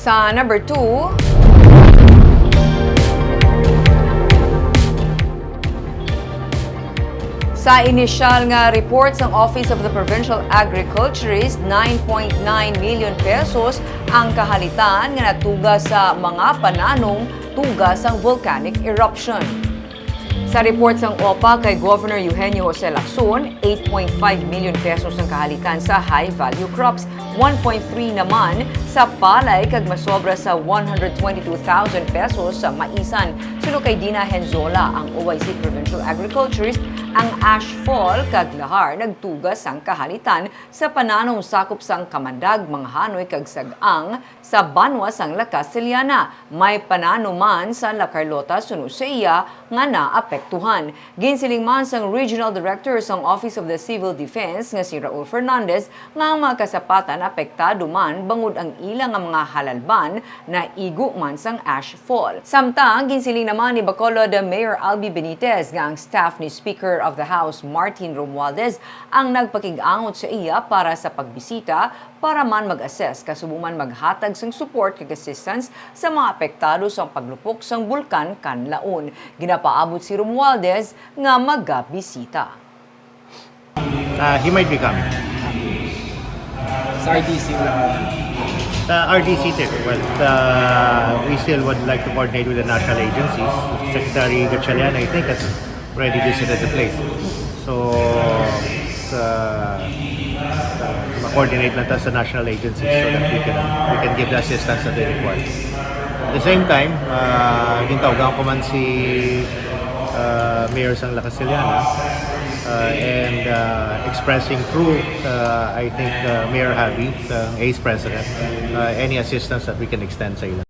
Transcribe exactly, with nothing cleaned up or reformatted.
Sa number two, sa inisyal nga report sang Office of the Provincial Agriculturist, nine point nine million pesos ang kahalitan nga natuga sa mga pananom tuga sang volcanic eruption. Sa report sang OPA kay Governor Eugenio Jose Lacson, eight point five million pesos ang kahalitan sa high-value crops, one point three naman sa palay, kag masobra sa one hundred twenty-two thousand pesos sa maisan. Suno kay Dina Henzola, ang O I C Provincial Agriculturist, ang ashfall kag lahar nagtuga sang kahalitan sa pananom sakop sang Kamandag, Mangahanoy, kag Sag-ang sa banwa sang La Castellana. May pananom man sa La Carlota suno sa iya nga naapektuhan. Ginsiling man sang Regional Director sang Office of the Civil Defense nga si Raul Fernandez nga ang mga kasapatan apektado man bangod ang ila nga mga halalban naigo man sang ashfall. Samtang ginsiling naman ni Bacolod Mayor Albee Benitez nga ang staff ni Speaker of the House Martin Romualdez ang nagpakig-angot sa iya para sa pagbisita para man mag-assess kasubo man maghatag sang support kag assistance sa mga apektado sang paglupok sang Bulkan Kanlaon. Ginapaabot si Romualdez nga magabisita. Uh, he might be coming. Sa R D C na. Uh, R D C too, but uh, we still would like to coordinate with the national agencies. Secretary Gatchalian, I think, has already visited the place. So, uh, ma-coordinate lang ta sa national agencies so that we can we can give the assistance that they require. At the same time, uh, gintawgan ko man si uh, Mayor sang La Castellana uh, and uh, expressing through, uh, I think, uh, Mayor Javi, uh, ACE President, uh, any assistance that we can extend sa ila.